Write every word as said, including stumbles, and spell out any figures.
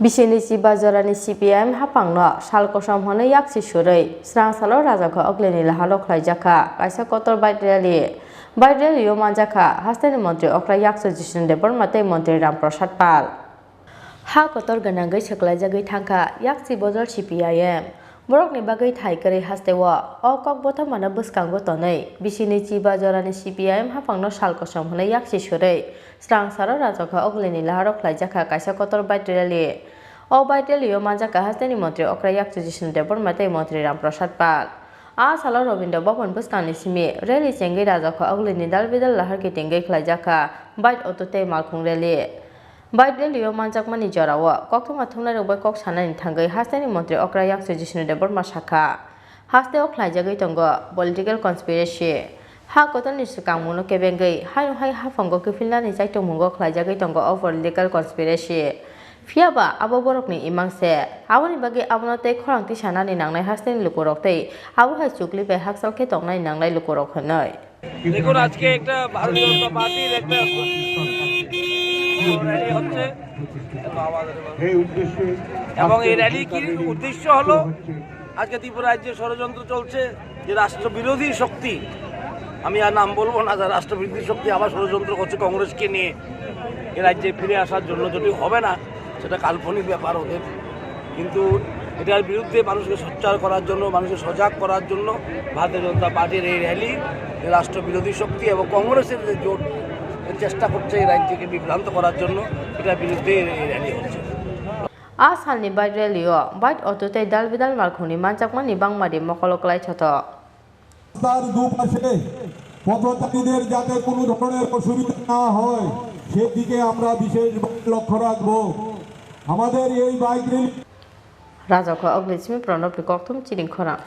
Bisini chiba jorani C P I M haphangno sal kosom hwnwi yaksi surwi, srang salo Rajakha Oglini laharo khlaijakha kaisa kotor bike rally. Bike rally-o manjakha hasteni montri okra yaksu Jishnu Debbarma tei montri Ram Prasad Pal. Ha kotor gwnangwi swklaijagwi thangkha yaksi bodol C P I M. Borokni bagwi thai kwrwi hasteo o kok bothomano bwskango tonwi bisini chiba jorani C P I M haphangno sal kosom hwnwi yaksi surwi, srang salo Rajakha Oglini laharo khlaijakha kaisa kotor bike rally. O bike rally-o manjakha hasteni montri okra yakchu Jishnu Debbarma tei montri Ram Prasad Pal. A salo Rabindra Bhavan bwskangni simi rally chengwi Rajakha Oglini dal bidal lahar kitingwi khlaijakha bike, auto tei malkhung rally. Bike rally-o manjakmani jorao koktwma thumnairok bai kok sanani thangwi hasteni montri okra yakchu Jishnu Debbarma sakha, hasteo khlaijagwi tongo political conspiracy. Ha kotorni swkangmungno kebengwi hayung hai haphango kiphilnani chaitokmungo khlaijagwi tongo o political conspiracy. Phiyaba abo borokni imang se, aboni bagwi abono tei khorang tisanani nangnai hasteni lukurok tei abo hai chukli bai hakchal khe tongnani nangnai lukurok hwnwi. দেখুন, আজকে একটা ভারতীয় জনতা পার্টির একটা র‍্যালি হচ্ছে। এবং এই র‍্যালি কি উদ্দেশ্য হলো? আজকে ত্রিপুরা রাজ্যে ষড়যন্ত্র চলছে যে রাষ্ট্রবিরোধী শক্তি, আমি আর নাম বলবো না, যারা রাষ্ট্রবিরোধী শক্তি আবার ষড়যন্ত্র করছে কংগ্রেসকে নিয়ে এ রাজ্যে ফিরে আসার জন্য, যেটি হবে না, সেটা কাল্পনিক ব্যাপার ওদের। কিন্তু এটার বিরুদ্ধে মানুষকে সোচ্চার করার জন্য, মানুষকে সজাগ করার জন্য ভারতীয় জনতা পার্টির এই র‍্যালি, রাষ্ট্রবিরোধী শক্তি এবং কংগ্রেসের যে জোট চেষ্টা করছে এই রাজ্যকে বিভ্রান্ত করার জন্য, এটার বিরুদ্ধে এই র‍্যালি হচ্ছে। A salni bike rally-o bike, auto tei dal bidal malkhungni manjakmani bangmadi mokolo kwlai thoto. রাস্তার দুপাশে পথচারীদের যাতে কোনো ধরনের অসুবিধা না হয়, সেদিকে আমরা বিশেষভাবে লক্ষ্য রাখব। আমাদের এই bike rally Rajakha Ogli simi Pranabni kokthum chini khorang.